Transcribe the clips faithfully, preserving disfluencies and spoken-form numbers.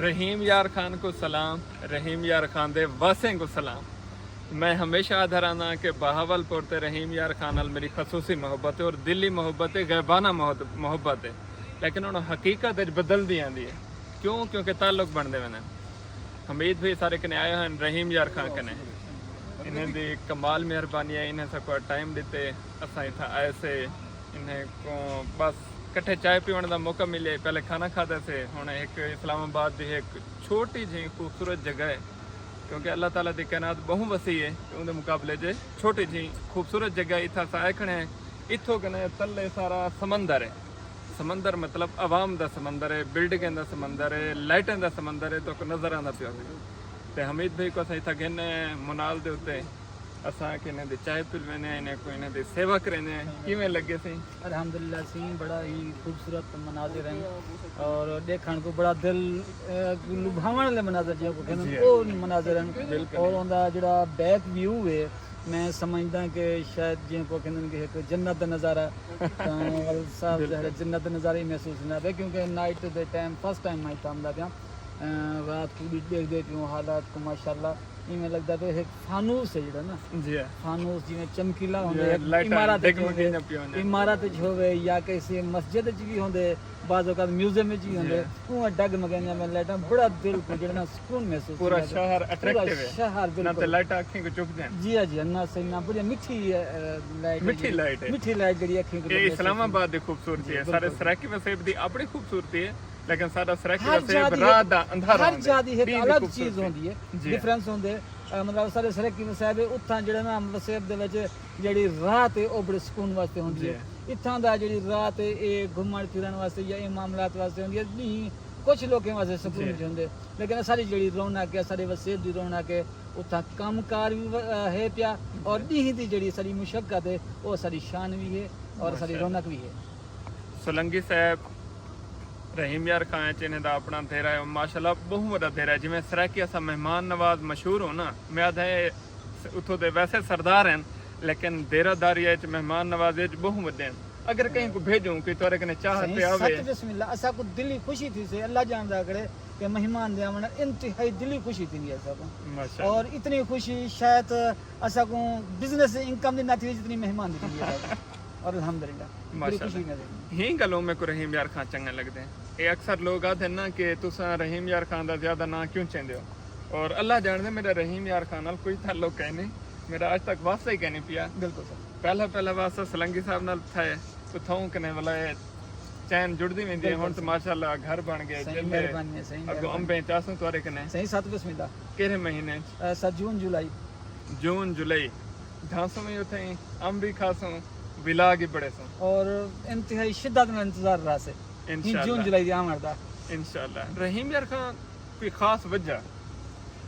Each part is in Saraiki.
رحیم یار خان کوں سلام، رحیم یار خان دے واسیں کوں سلام۔ میں ہمیشہ آہدا رہنداں کہ بہاول پور تے رحیم یار خان نال میݙی خصوصی محبت ہے اور دلی محبت ہے، غیبانہ محبت محبت ہے، لیکن ہݨ حقیقت اچ بدلدی آندی ہے۔ کیوں؟ کیونکہ تعلق بݨدے ویندن۔ حمید بھائی سارے کنے آئے ہن، رحیم یار خان کنے۔ انہیں دی کمال مہربانی ہے، انہیں ساکوں ٹائم ݙتے، اساں اتھاں آئے سے۔ انہیں کوں بس کٹھے چائے پیوݨ دا موقع ملے، پہلے کھانا کھادا سے، ہݨ ہک اسلام آباد دی ہک چھوٹی جھیں خوبصورت جگہ ہے، کیونکہ اللہ تعالیٰ دی کائنات ٻہوں وسیع ہے، تے اوندے مقابلے جے چھوٹی جھیں خوبصورت جگہ ہے۔ اتھاں اساں آئے کھڑے ہیں، اتھوں کنے تلے سارا سمندر ہے۔ سمندر مطلب عوام دا سمندر ہے، بلڈنگیں دا سمندر ہے، لائٹیں دا سمندر ہے، تہاکوں نظر آندا پیا ہووے۔ تے حمید بھائی کوں اساں اتھاں گھن آئے ہیں منال دے اتے، اساں آکھیا انہیں دی چائے پلویندے ہیں، انہیں کوں انہیں دی سیوا کریندے ہیں۔ کیویں لڳے سئیں؟ الحمدللہ سئیں، بڑا ہی خوبصورت مناظر ہیں اور ݙیکھݨ کوں بڑا دل، اے، لبھاوݨ والے مناظر جیکوں کہندے ہیں، جی۔ او مناظر ہیں۔ بالکل۔ اور اوندا جڑا بیک ویو ہے، میں سمجھداں کہ شاید جیکوں کہندے ہیں کہ ہک جنت دا نظارہ، تاں ول صاحب بالکل۔ ظاہر ہے جنت دا نظارہ ہی محسوس تھیندا پئے، کیونکہ نائٹ دے ٹائم فرسٹ ٹائم میں اتھاں آندا پیاں، اے، رات کوں وی ݙیکھدے پیوں حالات کوں، ماشاءاللہ۔ ایویں لڳدا پئے ہک فانوس ہے جیڑھا نا، جی۔ فانوس جیویں چمکیلا ہوندے، جی، ہک لائٹاں عمارت وچ ہوندے، ڈگمگیندیاں پیاں ہوندیاں۔ عمارت وچ ہووے یا کسی مسجد وچ وی ہوندے، بعض اوقات میوزیم وچ وی ہوندے، جی۔ اونویں ڈگمگیندیاں پئن لائٹاں، بڑا دل کوں جیڑھا نا سکون محسوس پورا تھیندا پئے۔ شہر پورا اٹریکٹیو ہے۔ شہر نہ تے بالکل۔ لائٹاں اکھیں کوں چکدیاں۔ جی ہاں، جی ہاں، نہ سئیں، نہ، بڑی میٹھی، اے، لائٹ ہے مٹھی جیڑھی، لائٹ ہے۔ مٹھی لائٹ جیڑھی اکھیں کوں اے لڳدی ہے۔ اسلام آباد دی خوبصورتی جی، ہے، سارے بالکل۔ سرائیکی وسیب دی اپݨی خوبصورتی ہے۔ لیکن ساݙا سرائیکی ہر وسیب جاہ دی رات ہک، دا اندھارا ہر ہوندے، جاہ دی ہک ݙینہہ دی الڳ چیز خوبصورتی۔ ہوندی ہے، جی۔ ڈفرنس ہوندے۔ اے، مطلب، ساݙے سرائیکی وسیب اتھاں جیڑھے نا وسیب دے وچ جیڑھی رات ہے، او بڑے سکون واسطے ہوندی ہے۔ جی۔ اتھاں دا جیڑھی رات ہے، اے گھمݨ پھرݨ واسطے یا اے معاملات واسطے ہوندی ہے، ݙینہہ کچھ لوکیں واسطے سکون جی۔ وچ ہوندے۔ لیکن اساݙی جیڑھی رونق ہے، ساݙے وسیب دی رونق ہے، اتھاں کم کار وی و-، اے، ہے پیا، اور جی۔ ݙینہہ دی جیڑھی ساݙی مشقت ہے، او ساݙی شان وی ہے اور ساݙی ماشاءاللہ۔ رونق وی ہے۔ سولنگی صاحب، رحیم یار خان اچ انہیں دا اپݨا دیرہ ہے، ماشاءاللہ ٻہوں وݙا دیرہ ہے۔ جیویں سرائیکی اساں مہمان نواز مشہور ہوں نا، میں آہداں اے اتھوں دے ویسے سردار ہن، لیکن دیرہ داری اچ مہمان نوازی اچ ٻہوں وݙے ہن۔ اگر کہیں کوں بھیجوں، کوئی تہاݙے کنے چاہ سئیں، تے آوے۔ ست بسم اللہ، اساں کوں دلی خوشی تھیسی، اللہ ڄاݨدا کرے کہ مہمان دے آوݨ انتہائی دلی خوشی تھیندی ہے اساں کوں۔ ماشاءاللہ۔ اور اتنی خوشی شاید اساں کوں بزنس انکم دی نہ تھیندی جتنی مہمان دی تھیندی ہے اساں کوں۔ اور الحمدللہ، بڑی ماشاءاللہ۔ خوشی نظر۔ ہیں ڳالھوں میکوں رحیم یار خان چنڳا لڳدے۔ اے اکثر لوک آہدن نا کہ تساں رحیم یار خان دا زیادہ ناں کیوں چیندے ہو؟ اور اللہ ڄاݨدے میݙا رحیم یار خان نال کوئی تعلق ہے نہیں، میݙا اڄ تک واسطہ ہی کائنی پیا۔ بالکل سر۔ پہلا پہلا واسطہ سلنگی صاحب نال تھئے، اتھوں کنے ولا اے چین جڑدی ویندی ہے۔ بالکل ہݨ تے سر۔ ماشاءاللہ گھر بݨ ڳئے، سئیں، جلدے مہربانی ہے، سئیں، اڳوں مہربانی۔ امبیں چاسوں تہاݙے کنے۔ سئیں، ست بسم اللہ۔ کیڑھے مہینے؟ اے، سر، جون جولائی۔ جون جولائی۔ ڈھانسوں وی اتھیں، امب وی کھاسوں، ولاگ وی بݨیسوں۔ اور انتہائی شدت نال انتظار رہسے۔ انشاءاللہ۔ جون جولائی دے آوݨ دا۔ انشاءاللہ۔ رحیم یار خان، کوئی خاص وجہ؟ آ،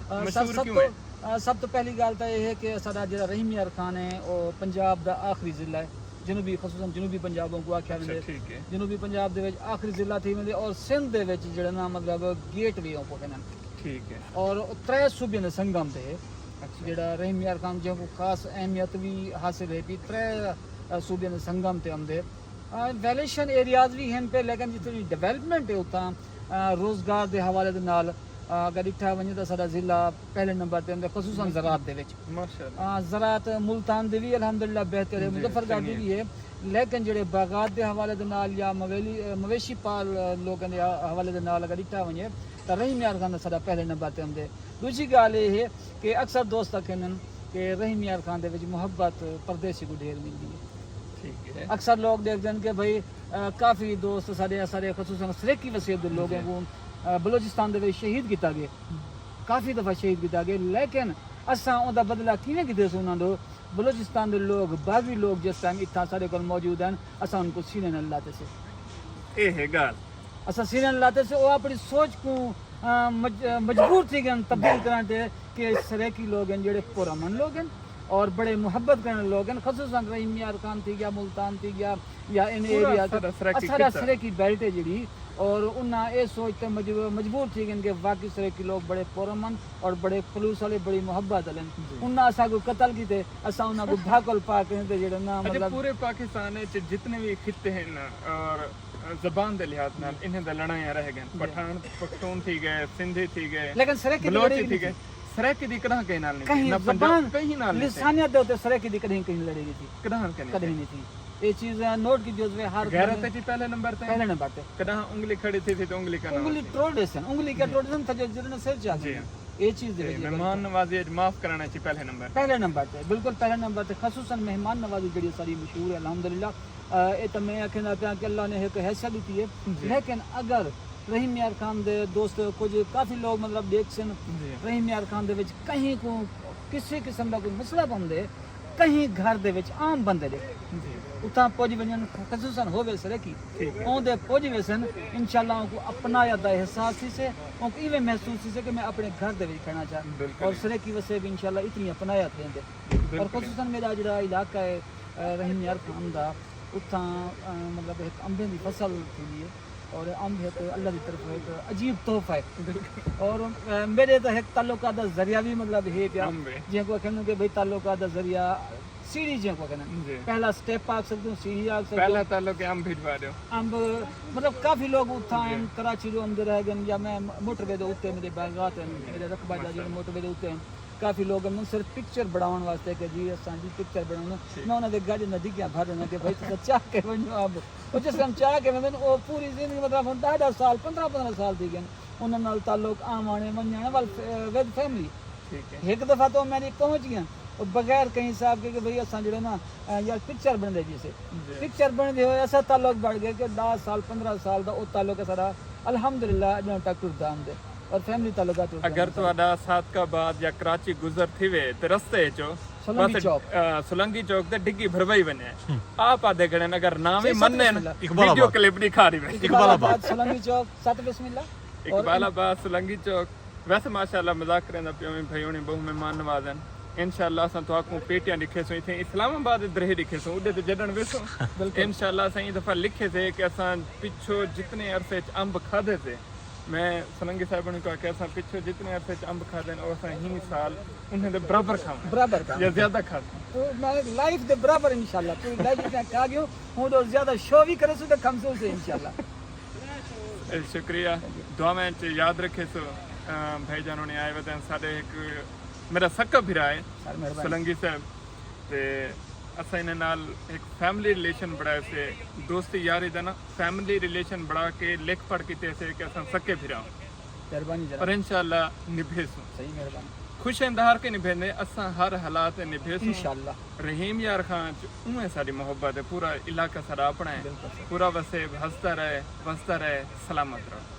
سر، مشہور سب کیوں توں، ہے؟ آ، سب توں پہلی ڳالھ تاں اے ہے کہ ساݙا جیڑھا رحیم یار خان ہے، او پنجاب دا آخری ضلع ہے، جنوبی، خصوصاً جنوبی پنجاب اونکوں آکھیا اچھا، ویندے۔ ٹھیک ہے۔ جنوبی پنجاب دے وچ آخری ضلع تھی ویندے اور سندھ دے وچ جیڑھا نا، مطلب، گیٹ وے اونکوں کہندن۔ ٹھیک ہے۔ اور او ترے صوبیاں دے سنگم تے ہے، اچھا۔ جیڑھا رحیم یار خان جیکوں خاص اہمیت وی حاصل ہے پئی، ترے، آ، صوبیاں دے سنگم تے آندے۔ آ، ویلیویشن ایریاز وی ہن پئے، لیکن جتنی ڈیولپمنٹ ہے اتھاں، آ، روزگار دے حوالے دے نال، آ، اگر ݙٹھا ونڄے تاں ساݙا ضلع پہلے نمبر تے آندے، خصوصاً زراعت دے وچ۔ ماشاءاللہ۔ آ، زراعت ملتان دی وی الحمدللہ بہتر ہے، جی، مظفر گڑھ دی چنڳی وی ہے۔ ہے، لیکن جیڑھے باغات دے حوالے دے نال یا مویلی، مویشی پال لوکاں دے حوالے دے نال اگر ݙٹھا ونڄے تاں رحیم یار خان دا ساݙا پہلے نمبر تے آندے۔ ݙوجھی ڳالھ اے ہے کہ اکثر دوست آکھیندن کہ رحیم یار خان دے وچ محبت پردیسی کوں ڈھیر ملدی ہے۔ ٹھیک ہے۔ اکثر لوک ݙیکھدن کہ بھئی، آ، کافی دوست ساݙے، ساݙے خصوصاً سرائیکی وسیب دے لوکاں جی۔ کوں، آ، بلوچستان دے وچ شہید کیتا ڳئے۔ کافی دفعہ شہید کیتا ڳئے، لیکن اساں اوندا بدلہ کیویں گھدیسوں انہاں ݙو؟ بلوچستان دے لوک، باغی لوک جس ٹائم اتھاں ساݙے کول موجود ہن، اساں انہاں کوں سینے نال لاتے سے۔ اے ہے ڳالھ۔ اساں سینے نال لاتے سے، او اپݨی سوچ کوں، آ، مج-، مجبور تھی ڳئے ہن تبدیل کرݨ تے کہ سرائیکی لوک ہن جیڑھے پرامن لوک ہن اور بڑے محبت کرݨ لوک ہن، خصوصاً رحیم یار خان تھی ڳیا، ملتان تھی ڳیا، یا ان پورا ایریا ساݙا سرائیکی اساݙا خطہ۔ سرائیکی بیلٹ ہے جیڑھی، اور انہاں اے سوچ تے مجبور، مجبور تھی ڳئے کہ واقعی سرائیکی لوک بڑے پرامن اور بڑے خلوص والے، بڑی محبت والے ہن۔ جی۔ انہاں اساں کوں قتل کیتے، اساں انہاں کوں بھاکل پا کے تے جیڑھا نا، اچھا، مطلب، پورے پاکستان وچ جتنے وی خطے ہن اور زبان دے لحاظ نال انہیں دا لڑائیاں رہ ڳئن۔ جی۔ پٹھان پختون تھی ڳئے، سندھی تھی ڳئے، لیکن سرائیکی دی بلوچی لڑائی تھی نہیں ڳئے۔ تھی۔ سرائیکی دی کݙاں کہیں نال نہیں تھی، کہیں نہ پنجاب، زبان، کہیں نال نہیں تھی۔ لسانیت دے اتے سرائیکی دی کݙاہیں کہیں لڑائی نہیں تھی۔ کݙاہیں کہیں کݙاہیں نہیں تھی۔ نہیں تھی۔ اے چیز نوٹ کیتی ہوسے ہر غیرت بندے تے جی پہلے نمبر تے۔ پہلے نمبر تے۔ کݙاں انگلی کھڑی تھی تھی تے انگلی کݙاں انگلی ہوسی۔ ٹروڑ ݙیسن، انگلی کیا جی۔ ٹروڑ ݙیسن، تھڄے جڑن سر چا جی۔ اے چیز دے تے وچ مہمان نوازی اچ معاف کرݨ اچ پہلے نمبر تے۔ پہلے نمبر تے، بالکل پہلے نمبر تے، خصوصاً مہمان نوازی جڑی ساری مشہور ہے، الحمدللہ۔ آ، اے تاں میں آکھیندا پیاں کہ اللہ نے ہک حیثیت ݙتی ہے۔ جی۔ لیکن اگر رحیم یار خان دے دوست کجھ کافی لوگ مطلب ݙیکھسن، جی۔ رحیم یار خان دے وچ کہیں کوں کسی قسم دا کوئی مسئلہ بݨدے، کہیں گھر دے وچ عام بندے دے جی۔ اتھاں پڄ ونڄن، خصوصاً ہووے سرائیکی، ٹھیک ہے۔ اوندے پڄ ویسن، انشاءاللہ اونکوں اپنائیت دا احساس تھیسے، اونکوں ایویں محسوس تھیسے کہ میں اپݨے گھر دے وچ کھڑا چا۔ بالکل۔ اور سرائیکی واسطے بھی انشاءاللہ اتنی اپنائیت ویندے۔ اور بالکل۔ خصوصاً میݙا جڑا علاقہ ہے، آ، رحیم یار خان دا، اتھاں، آ، مطلب ہک امبیں دی فصل تھیندی ہے اور امب ہک اللہ دی طرف ہک عجیب تحفہ ہے۔ بالکل۔ اور، آ، میݙے تاں ہک تعلقات دا ذریعہ بھی مطلب ہے پیا، امب ہے۔ جیں کوں آکھن کہ بھئی تعلقات دا ذریعہ سیڑھی جیں کوں آکھن۔ جی۔ پہلا سٹیپ آکھ سڳدے ہو، سیڑھی آکھ سڳدے ہو۔ پہلا تعلق ہے امب بھجوا ݙیو۔ امب، مطلب کافی لوگ اتھاں جی۔ ہن، کراچی ݙو امدے رہ ڳئن یا میں موٹر وے دے اتے میݙے باغات ہن، جی۔ میݙے رقبہ جا جی ماشاءاللہ۔ موٹر وے دے اتے ہن۔ کافی لوگ ہن، صرف پکچر بݨاوݨ واسطے کہ جی اساں دی پکچر بݨاوݨ۔ ٹھیک۔ میں انہاں دے گاݙیاں دا ڈگیاں بھر ݙینداں کہ بھائی تساں چا کے ونڄو امب۔ او جس ٹائم چا کے ویندن، او پوری زندگی، مطلب ہݨ ݙاہ ݙاہ سال، پندرہ پندرہ سال تھی ڳئن، انہاں نال تعلق آوݨ ونڄݨ ول، ود فیملی۔ ٹھیک ہے۔ ہک دفعہ تو میݙی پہنچ ڳیاں، او بغیر کہیں حساب کے کہ بھئی اساں جڑے نا، آ، یار پکچر بݨدے جی سے۔ جی۔ پکچر بݨدے ہوئے اساں تعلق بݨ ڳئے کہ ݙاہ سال، پندرہ سال دا او تعلق ہے ساݙا، الحمدللہ اڄݨ تک ٹردا آندے۔ اور فیملی تعلقات ہو اگر ڳئے۔ تہاݙا صادق آباد یا کراچی گزر تھیوے تے رستے اچ سولنگی بس، چوک۔ آ، سولنگی چوک تے ڈگی بھروئی ونڄے۔ ہوں۔ آپ آدھے کھڑے ہن، اگر نہ وی جی، سر، منن، بسم اللہ۔ اقبال ویڈیو آباد۔ کلپ ݙکھا ݙیوے۔ اقبال آباد۔ سولنگی چوک، ست بسم اللہ۔ اور اقبال آباد، سولنگی چوک۔ ویسے ماشاءاللہ مذاق کریندا پیوں، بھائی ہوݨی بہوں مہمان نواز ہن۔ انشاءاللہ اساں تہاکوں پیٹیاں ݙکھیسوں، اتھے اسلام آباد درہ ݙکھیسوں، اݙے تے جݙݨ ویسوں۔ بالکل۔ انشاءاللہ اساں ایں دفعہ لکھیسے کہ اساں پچھوں جتنے عرصے اچ امب کھادے سے، میں سولنگی صاحب ہوݨی کوں آکھیا، اساں پچھوں جتنے عرصے اچ امب کھادے ہن، او اساں ہی سال انہیں دے برابر کھاواں۔ برابر کھاواں۔ یا زیادہ کھاسوں۔ تو میں لائف دے برابر انشاءاللہ، پوری لائف اتنا کھا ڳیوں، ہݨ او زیادہ شو وی کریسوں تے کھمسوں سے انشاءاللہ۔ اے شکریہ۔ دعاواں اچ یاد رکھیسو۔ آ، بھائی جان ہوݨی آئے ودے ہن، ساݙے ہک میݙا سکا بھرا ہے سر، مہربانی۔ سولنگی صاحب، تے اساں انہیں نال ہک فیملی ریلیشن بݨائے سے، دوستی یاری دا نا فیملی ریلیشن بݨا کے لکھ پڑھ کیتے سے کہ اساں سکے بھرا ہوں۔ مہربانی جناب۔ اور انشاءاللہ نبھیسوں۔ صحیح، مہربانی۔ خوش ہیں دھار کے نبھیندے، اساں ہر حالات نبھیسوں۔ انشاءاللہ۔ رحیم یار خان چ اونویں ساݙی محبت ہے، پورا علاقہ ساݙا اپݨا ہے۔ بالکل صحیح۔ پورا وسیب ہسدا رہے، وسدا رہے، سلامت رہے۔